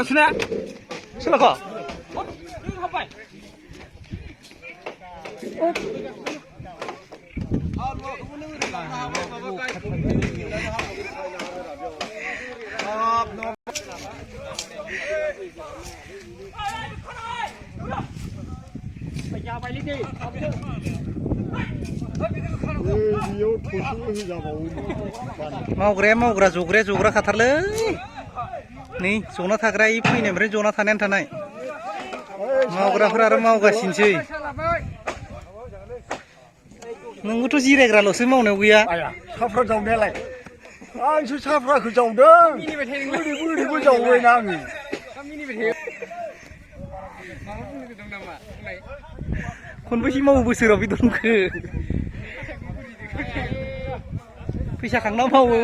수네. 슬라가. 가봐. मावग्रा जग्रा खाथारलै नै जना थाग्रा इ फैनायनिफ्राय जना थानायानो थानाय मावग्राफोरा आरो मावगासिनोसै नोंबोथ' जिरायग्राल'सो मावनायाव गैया साफ्रा जावनायालाय आंसो साफ्राखौ जावदों बोरैबो जावबायना आङो खनबेसे मावो बोसोराव बे दंखो फैसा खांना मावो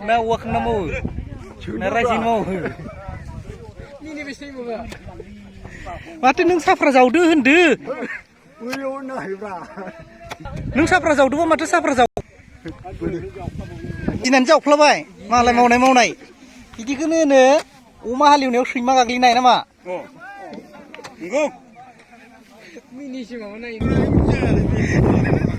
ना औवा खांना मावो ना रायजोनि मावो माथो नों साफ्रा जावदो होनदो बैयाव नायब्रा नों साफ्रा जावदोबा माथो साफ्रा जाव दिनानै जावफ्लाबाय मालाय मावनाय बिदिखौनो होनो अमा हालेवनायाव सैमा गाग्लिनाय नामा नंगौ मिनिसो माबा नायो